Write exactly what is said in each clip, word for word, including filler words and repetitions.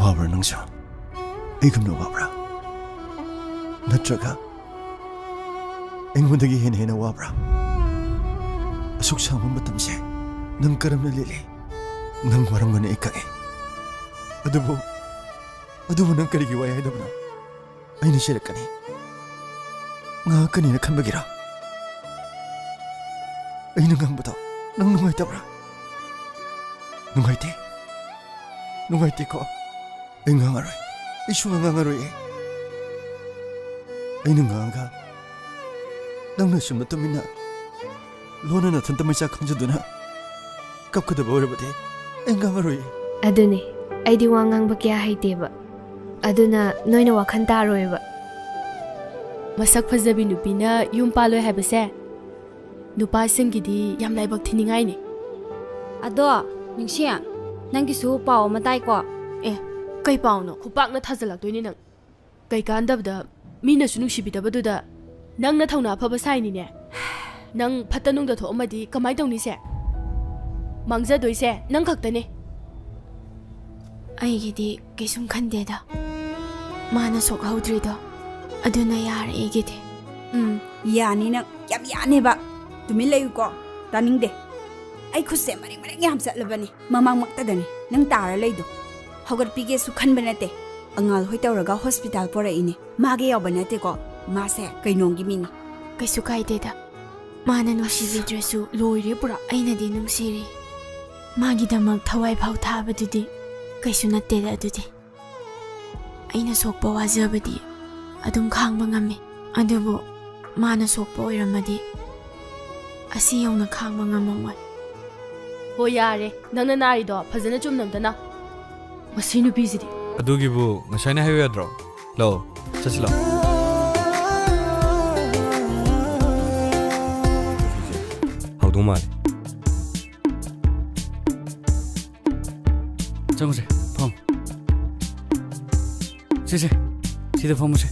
ꯋꯥꯕ꯭ꯔꯥ ꯅꯪꯁꯨ? ꯑꯩꯒꯨꯝꯅ ꯋꯥꯕ꯭ꯔꯥ? ꯅꯠꯇ꯭ꯔꯒ ꯑꯩꯉꯣꯟꯗꯒꯤ ꯍꯦꯟꯅ ꯍꯦꯟꯅ ꯋꯥꯕ꯭ꯔꯥ? ꯑꯁꯨꯛ ꯁꯥꯡꯕ ꯃꯇꯝꯁꯦ ꯅꯪ ꯀꯔꯝꯅ ꯂꯦꯜꯂꯤ? ꯅꯪ ꯋꯥꯔꯝꯒꯅꯤ, ꯑꯩ ꯈꯪꯉꯤ꯫ ꯑꯗꯨꯕꯨ, ꯑꯗꯨꯕꯨ ꯅꯪ ꯀꯔꯤꯒꯤ ꯋꯥꯏ ꯍꯥꯏꯗꯕꯅꯣ? ꯑꯩꯅ ꯆꯩꯔꯛꯀꯅꯤ, ꯉꯥꯡꯉꯛꯀꯅꯤꯅ ꯈꯟꯕꯒꯤꯔꯣ? ꯑꯩꯅ ꯉꯥꯡꯕꯗꯣ ꯅꯪ ꯅꯨꯡꯉꯥꯏꯇꯕ꯭ꯔꯥ? ꯅꯨꯡꯉꯥꯏꯇꯦ? ꯅꯨꯡꯉꯥꯏꯇꯦꯀꯣ? ꯑꯩ ꯉꯥꯡꯉꯔꯣꯏ꯫ ꯑꯩ ꯁꯨꯡꯉꯥꯡ ꯉꯥꯡꯉꯔꯣꯏꯌꯦ꯫ ꯑꯩꯅ ꯉꯥꯡꯉꯒ ꯅꯪꯅ ꯁꯨꯝꯅ ꯇꯨꯃꯤꯟꯅ ꯂꯣꯟꯅ ꯅꯊꯟꯇ ꯃꯩꯆꯥꯛ ꯈꯪꯖꯗꯨꯅ ꯀꯞꯀꯗꯕ ꯑꯣꯏꯔꯕꯗꯤ ꯑꯩ ꯉꯥꯡꯉꯔꯣꯏꯌꯦ꯫ ꯑꯗꯨꯅꯤ, ꯑꯩꯗꯤ ꯋꯥ ꯉꯥꯡꯕ ꯀꯌꯥ ꯍꯩꯇꯦꯕ, ꯑꯗꯨꯅ ꯅꯣꯏꯅ ꯋꯥꯈꯜ ꯇꯥꯔꯣꯏꯕ꯫ ꯃꯁꯛ ꯐꯖꯕꯤ ꯅꯨꯄꯤꯅ ꯌꯨꯝ ꯄꯥꯜꯂꯣꯏ ꯍꯥꯏꯕꯁꯦ ꯅꯨꯄꯥꯁꯤꯡꯒꯤꯗꯤ ꯌꯥꯝ ꯂꯥꯏꯕꯛ ꯊꯤꯅꯤꯡꯉꯥꯏꯅꯤ꯫ ꯑꯗꯣ, ꯅꯤꯡꯁꯤ, ꯅꯪꯒꯤꯁꯨ ꯄꯥꯎ ꯑꯃ ꯇꯥꯏꯀꯣ? ꯑꯦ, ꯀꯩ ꯄꯥꯎꯅꯣ? ꯈꯨꯄꯥꯛꯅ ꯊꯥꯖꯤꯜꯂꯛꯇꯣꯏꯅꯤ ꯅꯪ꯫ ꯀꯩ ꯀꯥꯟꯗꯕꯗ, ꯃꯤꯅꯁꯨ ꯅꯨꯡꯁꯤꯕꯤꯗꯕꯗꯨꯗ ꯅꯪꯅ ꯊꯧꯅꯥ ꯐꯕ ꯁꯥꯏꯅꯤꯅꯦ꯫ ꯅꯪ ꯐꯠꯇ ꯅꯨꯡꯗ ꯊꯣꯛꯑꯝꯃꯗꯤ ꯀꯃꯥꯏ ꯇꯧꯅꯤꯁꯦ? ꯃꯥꯡꯖꯗꯣꯏꯁꯦ ꯅꯪ ꯈꯛꯇꯅꯦ꯫ ꯑꯩꯒꯤꯗꯤ ꯀꯩꯁꯨꯝ ꯈꯟꯗꯦꯗ꯫ ꯃꯥꯅ ꯁꯣꯛꯍꯧꯗ꯭ꯔꯤꯗꯣ, ꯑꯗꯨꯅ ꯌꯥꯔꯦ ꯑꯩꯒꯤꯗꯤ꯫ ꯎꯝ, ꯌꯥꯅꯤ ꯅꯪ, ꯌꯥꯝ ꯌꯥꯅꯦꯕ꯫ ꯇꯨꯃꯤꯟ ꯂꯩꯌꯨꯀꯣ, ꯇꯥꯅꯤꯡꯗꯦ꯫ ꯑꯩ ꯈꯨꯠꯁꯦ ꯃꯔꯦꯡ ꯃꯔꯦꯡ ꯌꯥꯝ ꯆꯠꯂꯕꯅꯤ꯫ ꯃꯃꯥꯡꯃꯛꯇꯗꯅꯤ ꯅꯪ ꯇꯥꯔ ꯂꯩꯗꯣ꯫ ꯍꯧꯒꯠꯄꯤꯒꯦꯁꯨ ꯈꯟꯕ ꯅꯠꯇꯦ꯫ ꯑꯉꯥꯜ ꯍꯣꯏ ꯇꯧꯔꯒ ꯍꯣꯁꯄꯤꯇꯥꯜ ꯄꯣꯔꯛꯏꯅꯦ꯫ ꯃꯥꯒꯤ ꯌꯥꯎꯕ ꯅꯠꯇꯦꯀꯣ, ꯃꯥꯁꯦ ꯀꯩꯅꯣꯝꯒꯤ ꯃꯤꯅꯤ꯫ ꯀꯩꯁꯨ ꯀꯥꯏꯗꯦꯗ, ꯃꯥꯅ ꯅꯨꯡꯁꯤꯕꯤꯗ꯭ꯔꯁꯨ ꯂꯣꯏꯔꯦ ꯄꯨꯔꯥ꯫ ꯑꯩꯅꯗꯤ ꯅꯨꯡꯁꯤꯔꯤ꯫ ꯃꯥꯒꯤꯗꯃꯛ ꯊꯋꯥꯏ ꯐꯥꯎ ꯊꯥꯕꯗꯨꯗꯤ ꯀꯩꯁꯨ ꯅꯠꯇꯦꯗ꯫ ꯑꯗꯨꯗꯤ ꯑꯩꯅ ꯁꯣꯛꯄ ꯋꯥꯖꯕꯗꯤ ꯑꯗꯨꯝ ꯈꯥꯡꯕ ꯉꯝꯃꯤ, ꯑꯗꯨꯕꯨ ꯃꯥꯅ ꯁꯣꯛꯄ ꯑꯣꯏꯔꯝꯃꯗꯤ ꯑꯁꯤ ꯌꯧꯅ ꯈꯥꯡꯕ ꯉꯝꯃꯝꯃꯣꯏ꯫ ꯍꯣ, ꯌꯥꯔꯦ, ꯅꯪꯅ ꯅꯥꯔꯤꯗꯣ ꯐꯖꯅ ꯆꯨꯝꯅ ꯑꯝꯇ ꯅꯥ꯫ ꯃꯁꯤ ꯅꯨꯄꯤꯁꯤꯗꯤ꯫ ꯑꯗꯨꯒꯤꯕꯨ ꯉꯁꯥꯏꯅ ꯍꯥꯏꯌꯨ ꯌꯥꯗ꯭ꯔꯣ? ꯂꯥꯛꯑꯣ, ꯆꯠꯁꯤ ꯂꯥꯛꯑꯣ꯫ ꯍꯧꯗꯧ ꯃꯥꯜꯂꯦ꯫ ꯆꯪꯉꯨꯁꯦ, ꯐꯝ꯫ ꯁꯦ, ꯁꯦ, ꯁꯤꯗ ꯐꯝꯃꯨꯁꯦ꯫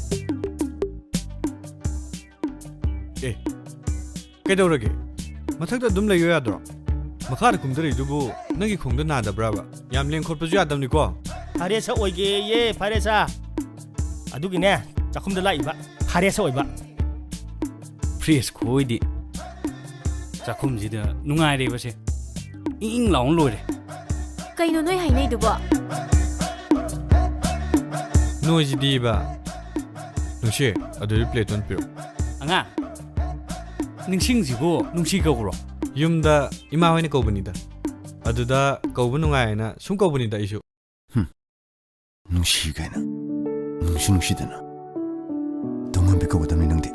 ꯑꯦ, ꯀꯩꯗꯧꯔꯒꯦ? ꯃꯊꯛꯇ ꯑꯗꯨꯝ ꯂꯩꯌꯣ ꯌꯥꯗ꯭ꯔꯣ? ꯃꯈꯥꯗ ꯀꯨꯝꯊꯔꯛꯏꯗꯨꯕꯨ ꯅꯪꯒꯤ ꯈꯣꯡꯗ ꯅꯥꯗꯕ꯭ꯔꯕ? ꯌꯥꯝ ꯂꯦꯡ ꯈꯣꯠꯄꯁꯨ ꯌꯥꯗꯕꯅꯤꯀꯣ꯫ ꯐꯔꯦꯁ ꯑꯣꯏꯒꯦꯌꯦ, ꯐꯔꯦꯁ꯫ ꯑꯗꯨꯒꯤꯅꯦ, ꯆꯥꯛꯈꯨꯝꯗ ꯂꯥꯛꯏꯕ꯫ ꯐꯔꯦꯁ ꯑꯣꯏꯕ꯫ ꯐ꯭ꯔꯦꯁ ꯈꯣꯏꯗꯤ꯫ ꯆꯥꯛꯈꯨꯝꯁꯤꯗ ꯅꯨꯡꯉꯥꯏꯔꯦꯕꯁꯦ꯫ ꯏꯪ ꯏꯪ ꯂꯥꯎꯅ ꯂꯣꯏꯔꯦ꯫ ꯀꯩꯅꯣ ꯅꯣꯏ ꯍꯥꯏꯅꯩꯗꯨꯕꯣ? ꯅꯣꯏꯁꯤꯗꯤꯕ꯫ ꯅꯨꯡꯁꯤ, ꯑꯗꯨꯗꯤ ꯄ꯭ꯂꯦꯠꯇꯣ ꯑꯝ ꯄꯤꯔꯛꯑꯣ꯫ ꯑꯉꯥꯡ, ꯅꯤꯡꯁꯤꯡꯁꯤꯕꯨ ꯅꯨꯡꯁꯤ ꯀꯧꯕ꯭ꯔꯣ? ꯌꯨꯝꯗ ꯏꯃꯥ ꯍꯣꯏꯅ ꯀꯧꯕꯅꯤꯗ꯫ ꯑꯗꯨꯗ ꯀꯧꯕ ꯅꯨꯡꯉꯥꯏꯅ ꯁꯨꯝ ꯀꯧꯕꯅꯤꯗ ꯑꯩꯁꯨ꯫ ꯍꯨꯝ꯫ ꯅꯨꯡꯁꯤ ꯀꯥꯏꯅ꯫ ꯅꯨꯡꯁꯨ ꯅꯨꯡꯁꯤꯗꯅ꯫ ꯇꯣꯉꯥꯟꯕꯤ ꯀꯧꯒꯗꯕꯅꯤ ꯅꯪꯗꯤ꯫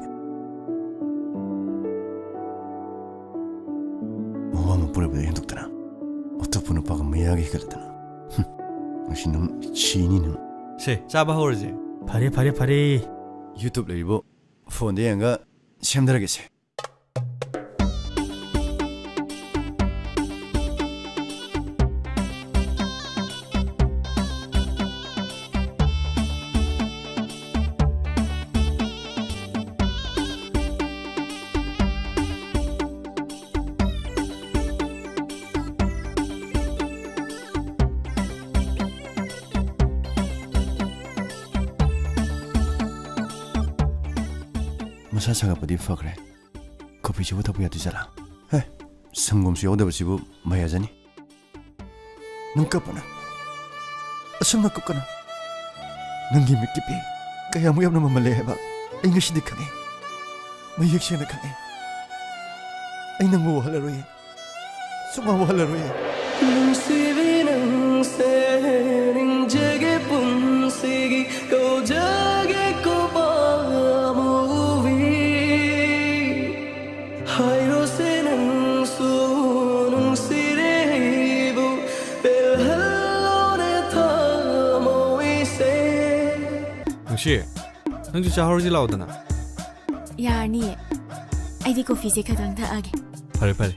ꯃꯋꯥ ꯑꯃ ꯄꯨꯔꯛꯄꯗ ꯍꯦꯟꯗꯣꯛꯇꯅ꯫ ꯑꯇꯣꯞꯄ ꯅꯨꯄꯥꯒ ꯃꯌꯥꯒ ꯍꯦꯟꯒꯠꯂꯗꯅ꯫ ꯍꯨꯝ꯫ ꯉꯁꯤ ꯅꯪ ꯁꯤꯅꯤ ꯅꯪ꯫ ꯁꯦ, ꯆꯥꯕ ꯍꯧꯔꯁꯦ꯫ ꯐꯔꯦ, ꯐꯔꯦ, ꯐꯔꯦ꯫ YouTube ꯂꯩꯔꯤꯕꯣ? ꯐꯣꯟꯗ ꯌꯦꯡꯉꯒ ꯁꯦꯝꯗꯔꯒꯦꯁꯦ꯫ ꯃꯁꯥ ꯁꯥꯒꯠꯄꯗꯤ ꯐꯈ꯭ꯔꯦ꯫ ꯀꯣꯐꯤꯁꯤꯕꯨ ꯊꯛꯄ ꯌꯥꯗꯣꯏ ꯖꯥꯠꯂꯥ? ꯍꯦ, ꯁꯪꯒꯣꯝꯁꯨ ꯌꯥꯎꯗꯕꯁꯤꯕꯨ ꯃꯌꯥꯖꯅꯤ꯫ ꯅꯪ ꯀꯞꯄꯅ? ꯑꯁꯨꯝꯅ ꯀꯞꯀꯅꯨ꯫ ꯅꯪꯒꯤ ꯃꯤꯠꯀꯤ ꯄꯤ ꯀꯌꯥꯃꯨꯛ ꯌꯥꯝꯅ ꯃꯃꯜ ꯂꯩ ꯍꯥꯏꯕ ꯑꯩ ꯉꯁꯤꯗꯤ ꯈꯪꯉꯦ꯫ ꯃꯌꯦꯛ ꯁꯦꯡꯅ ꯈꯪꯉꯦ꯫ ꯑꯩ ꯅꯪꯕꯨ ꯋꯥꯍꯜꯂꯔꯣꯏꯌꯦ꯫ ꯁꯨꯡꯋꯥ ꯋꯥꯍꯜꯂꯔꯣꯏꯌꯦ꯫ ꯅꯨꯡꯁꯤꯕꯤ ꯅꯪꯁꯦ ꯅꯤꯡꯖꯒꯦ ꯄꯨꯟꯁꯤꯒꯤ ꯀꯧꯖꯒꯦ ꯀꯣ ꯄꯥꯃꯨꯕꯤ꯫ ꯍꯥꯏꯔꯣꯁꯦ ꯅꯪꯁꯨ ꯅꯨꯡꯁꯤꯔꯦ ꯑꯩꯕꯨ ꯄꯦꯜꯍꯜꯂꯣꯅꯦ ꯊꯃꯣꯏꯁꯦ꯫ ꯅꯨꯡꯁꯤ, ꯅꯪꯁꯨ ꯆꯥꯍꯧꯔꯁꯤ ꯂꯥꯛꯑꯣꯗꯅ꯫ ꯌꯥꯔꯅꯤꯌꯦ꯫ ꯑꯩꯗꯤ ꯀꯣꯐꯤꯁꯦ ꯈꯇꯪ ꯊꯛꯑꯒꯦ꯫ ꯐꯔꯦ, ꯐꯔꯦ꯫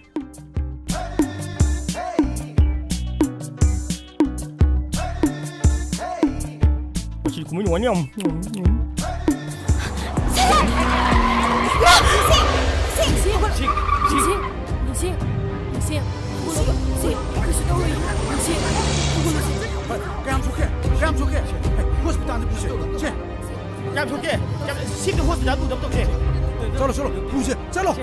ꯉꯁꯤꯗꯤ ꯀꯨꯝꯍꯩ ꯅꯨꯡꯉꯥꯏꯅꯤ ꯌꯥꯝ꯫ ꯁꯤ, ꯁꯤ, ꯁꯤ, ꯁꯤ, ꯁꯤ, ꯁꯤ, ꯁꯤ, ꯁꯤ, ꯀꯩꯁꯨ ꯇꯧꯔꯣꯏ꯫ ꯁꯤ, ꯁꯤ, ꯀꯌꯥꯝ ꯁꯣꯛꯀꯦ? ꯀꯌꯥꯝ ꯁꯣꯛꯀꯦ? ꯍꯣꯁꯄꯤꯇꯥꯜꯗ ꯄꯨꯁꯦ꯫ ꯁꯦ꯫ ꯀꯌꯥꯝ ꯁꯣꯛꯀꯦ? ꯀꯌꯥꯝ, ꯁꯤꯗ ꯍꯣꯁꯄꯤꯇꯥꯜ ꯄꯨꯗꯕ ꯇꯧꯁꯦ꯫ ꯆꯠꯂꯣ, ꯆꯠꯂꯣ, ꯄꯨꯁꯦ, ꯆꯠꯂꯣ꯫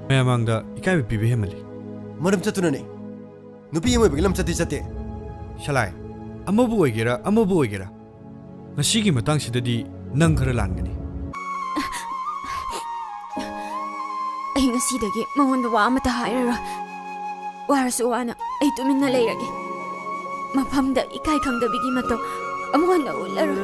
ꯃꯌꯥꯝ ꯃꯥꯡꯗ ꯏꯀꯥꯏꯕ ꯄꯤꯕ ꯍꯦꯟꯃꯜꯂꯤ꯫ ꯃꯔꯝ ꯆꯠꯇꯨꯅꯅꯦ꯫ ꯅꯨꯄꯤ ꯑꯃ ꯑꯣꯏꯕꯒꯤ ꯂꯝꯆꯠꯇꯤ ꯆꯠꯇꯦ꯫ ꯁꯂꯥꯏ, ꯑꯃꯕꯨ ꯑꯣꯏꯒꯦꯔꯥ, ꯑꯃꯕꯨ ꯑꯣꯏꯒꯦꯔꯥ, ꯉꯁꯤꯒꯤ ꯃꯇꯥꯡꯁꯤꯗꯗꯤ ꯅꯪ ꯈꯔ ꯂꯥꯟꯒꯅꯤ꯫ ꯑꯩ ꯉꯁꯤꯗꯒꯤ ꯃꯉꯣꯟꯗ ꯋꯥ ꯑꯃꯠꯇ ꯍꯥꯏꯔꯔꯣꯏ꯫ ꯋꯥꯔꯁꯨ ꯋꯥꯅ ꯑꯩ ꯇꯨꯃꯤꯟꯅ ꯂꯩꯔꯒꯦ꯫ ꯃꯐꯝꯗ ꯏꯀꯥꯏ ꯈꯪꯗꯕꯤꯒꯤ ꯃꯇꯧ ꯑꯃꯨꯛ ꯍꯟꯅ ꯎꯠꯂꯔꯣꯏ꯫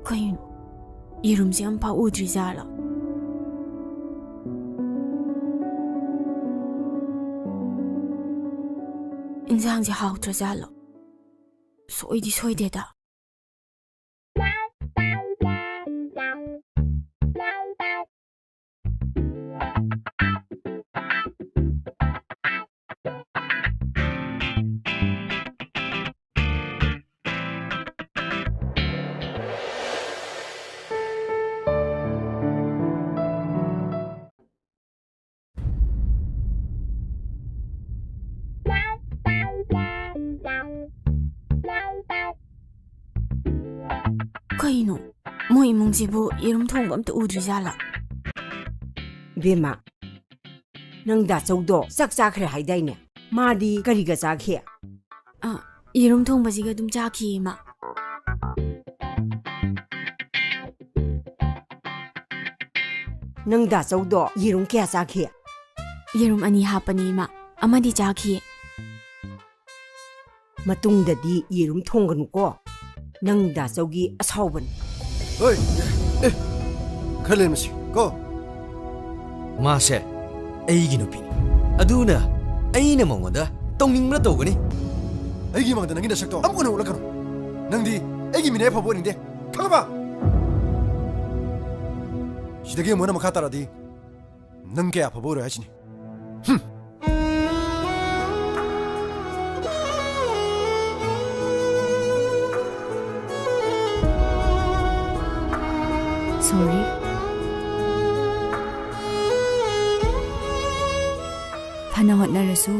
ꯀꯩꯅꯣ? ꯌꯦꯔꯨꯝꯁꯦ ꯑꯝꯐꯥꯎ ꯎꯗ꯭ꯔꯤꯖꯥꯠꯂꯣ? ꯏꯟꯖꯥꯡꯁꯦ ꯍꯥꯎꯇ꯭ꯔꯖꯥꯠꯂꯣ? ꯁꯣꯏꯗꯤ ꯁꯣꯏꯗꯦꯗ꯫ ꯀꯩꯅꯣ? ꯃꯣꯏ ꯏꯃꯨꯡꯁꯤꯕꯨ ꯌꯦꯔꯨꯝ ꯊꯣꯡꯕ ꯑꯝꯇ ꯎꯗ꯭ꯔꯤꯖꯥꯠꯂꯥ? ꯕꯦꯝꯃ, ꯅꯪ ꯗꯥꯆꯧꯗꯣ ꯆꯥꯛ ꯆꯥꯈ꯭ꯔꯦ ꯍꯥꯏꯗꯥꯏꯅꯦ? ꯃꯥꯗꯤ ꯀꯔꯤꯒ ꯆꯥꯈꯤ? ꯑ, ꯌꯦꯔꯨꯝ ꯊꯣꯡꯕꯁꯤꯒ ꯑꯗꯨꯝ ꯆꯥꯈꯤ, ꯏꯃꯥ꯫ ꯅꯪ ꯗꯥꯆꯧꯗꯣ ꯌꯦꯔꯨꯝ ꯀꯌꯥ ꯆꯥꯈꯤ? ꯌꯦꯔꯨꯝ ꯑꯅꯤ ꯍꯥꯞꯄꯅꯤ, ꯏꯃꯥ꯫ ꯑꯃꯗꯤ ꯆꯥꯈꯤ꯫ ꯃꯇꯨꯡꯗꯗꯤ ꯌꯦꯔꯨꯝ ꯊꯣꯡꯒꯅꯨꯀꯣ꯫ ꯅꯪ ꯗꯥꯆꯧꯒꯤ ꯑꯁꯥꯎꯕꯅꯤ꯫ ꯍꯣꯏ꯫ ꯑꯦ, ꯈꯔ ꯂꯩꯔꯝꯃꯁꯤ ꯀꯣ꯫ ꯃꯥꯁꯦ ꯑꯩꯒꯤ ꯅꯨꯄꯤꯅꯤ꯫ ꯑꯗꯨꯅ ꯑꯩꯅ ꯃꯉꯣꯟꯗ ꯇꯧꯅꯤꯡꯕꯅ ꯇꯧꯒꯅꯤ꯫ ꯑꯩꯒꯤ ꯃꯥꯡꯗ ꯅꯪꯒꯤ ꯅꯁꯛꯇꯣ ꯑꯃꯨꯛ ꯍꯟꯅ ꯎꯠꯂꯛꯀꯅꯨ꯫ ꯅꯪꯗꯤ ꯑꯩꯒꯤ ꯃꯤꯅꯥꯏ ꯑꯐꯕ ꯑꯣꯏꯅꯤꯡꯗꯦ, ꯈꯪꯉꯕ? ꯁꯤꯗꯒꯤ ꯑꯃꯨꯛ ꯍꯟꯅ ꯃꯈꯥ ꯇꯥꯔꯛꯑꯗꯤ ꯅꯪ ꯀꯌꯥ ꯑꯐꯕ ꯑꯣꯏꯔꯣꯏ ꯍꯥꯏꯁꯤꯅꯤ꯫ ꯍꯨꯝ꯫ Sorry꯫ ꯐꯅ ꯍꯣꯠꯅꯔꯁꯨ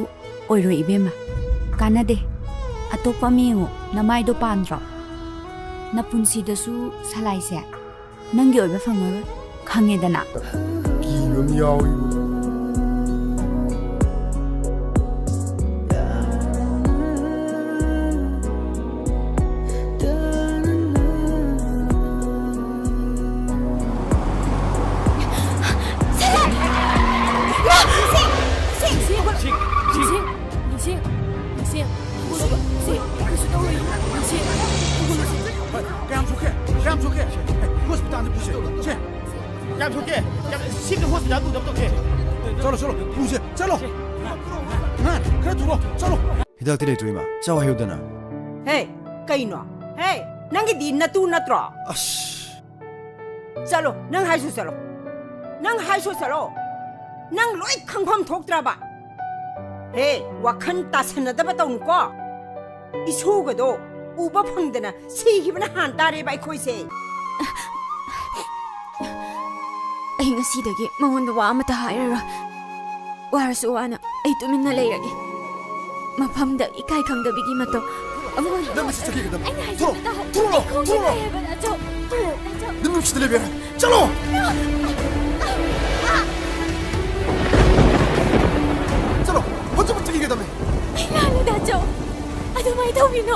ꯑꯣꯏꯔꯣꯏ ꯏꯕꯦꯝꯃ꯫ ꯀꯥꯟꯅꯗꯦ꯫ ꯑꯇꯣꯞꯄ ꯑꯃ ꯌꯦꯡꯉꯣ꯫ ꯅꯃꯥꯏꯗꯣ ꯄꯥꯟꯗ꯭ꯔꯣ? ꯅꯄꯨꯟꯁꯤꯗꯁꯨ ꯁꯂꯥꯏꯁꯦ ꯅꯪꯒꯤ ꯑꯣꯏꯕ ꯐꯪꯉꯔꯣꯏ, ꯈꯪꯉꯦꯗꯅ꯫ ꯀꯤꯕ ꯑꯃ ꯌꯥꯎꯏ꯫ ꯀꯌꯥꯝ ꯁꯣꯛꯀꯦ? ꯀꯌꯥꯝ ꯁꯣꯛꯀꯦ? ꯁꯦ, ꯀꯌꯥꯝ ꯁꯣꯛꯀꯦ? ꯀꯌꯥꯝ, ꯁꯤꯗ ꯍꯣꯁꯄꯤꯇꯥꯜꯗ ꯄꯨꯁꯦ꯫ ꯁꯦ, ꯀꯌꯥꯝ ꯁꯣꯛꯀꯦ? ꯀꯌꯥꯝ, ꯁꯤꯗ ꯍꯣꯁꯄꯤꯇꯥꯜꯗ ꯄꯨꯅꯕ ꯇꯧꯁꯦ꯫ ꯆꯠꯂꯣ, ꯆꯠꯂꯣ, ꯄꯨꯁꯦ, ꯆꯠꯂꯣ꯫ ꯁꯦ, ꯏꯃꯥ, ꯈꯔ ꯊꯨꯔꯣ, ꯆꯠꯂꯣ꯫ ꯍꯤꯗꯥꯛꯇꯤ ꯂꯩꯇ꯭ꯔꯣ, ꯏꯃꯥ? ꯆꯥꯎ ꯍꯥꯏꯌꯨꯗꯅ꯫ ꯍꯦ, ꯀꯩꯅꯣ? ꯍꯦ, ꯅꯪꯒꯤꯗꯤ ꯅꯇꯨ ꯅꯠꯇ꯭ꯔꯣ? ꯑꯁ꯫ ꯆꯠꯂꯣ, ꯅꯪ ꯍꯥꯏꯁꯨ ꯆꯠꯂꯣ꯫ ꯅꯪ ꯍꯥꯏꯁꯨ ꯆꯠꯂꯣ꯫ ꯅꯪ ꯂꯣꯏ ꯈꯪꯐꯝ ꯊꯣꯛꯇ꯭ꯔꯕ? ꯍꯦ, ꯋꯥꯈꯜ ꯇꯥꯁꯟꯅꯗꯕ ꯇꯧꯅꯨꯀꯣ꯫ ꯏꯁꯨꯒꯗꯣ ꯎꯕ ꯐꯪꯗꯅ ꯁꯤꯈꯤꯕꯅ ꯍꯥꯟ ꯇꯥꯔꯦꯕ ꯑꯩꯈꯣꯏꯁꯦ꯫ ꯑꯩ ꯉꯁꯤꯗꯒꯤ ꯃꯉꯣꯟꯗ ꯋꯥ ꯑꯃꯠꯇ ꯍꯥꯏꯔꯔꯣꯏ꯫ ꯋꯥꯔꯁꯨ ꯋꯥꯅ ꯑꯩ ꯇꯨꯃꯤꯟꯅ ꯂꯩꯔꯒꯦ꯫ ꯃꯐꯝꯗ ꯏꯀꯥꯏ ꯈꯪꯗꯕꯤꯒꯤ ꯃꯇꯧ ꯑꯃꯨꯛ ꯍꯟꯅ ꯅꯪ ꯉꯁꯤ ꯆꯠꯈꯤꯒꯗꯕꯅꯤ꯫ ꯑꯩꯅ ꯍꯥꯏꯁꯦ ꯊꯣꯔꯛꯑꯣ, ꯑꯝꯇ ꯇꯥꯍꯧ꯫ ꯊꯣꯔꯛꯑꯣ, ꯑꯩ ꯈꯣꯡꯁꯦ ꯊꯣꯔꯛꯑꯣ꯫ ꯅꯥꯏꯌꯦꯕ, ꯅꯥꯆꯧ꯫ ꯅꯥꯆꯧ꯫ ꯅꯪ ꯅꯨꯡꯁꯤꯗ ꯂꯩꯕ ꯌꯥꯔꯣꯏ꯫ ꯆꯠꯂꯣ! ꯆꯠꯂꯣ! ꯍꯧꯖꯤꯛꯃꯛ ꯆꯠꯈꯤꯒꯗꯕꯅꯤ꯫ ꯑꯩ ꯂꯥꯜꯂꯦ, ꯅꯥꯆꯧ꯫ ꯑꯗꯨꯃꯥꯏꯅ ꯇꯧꯕꯤꯅꯣ꯫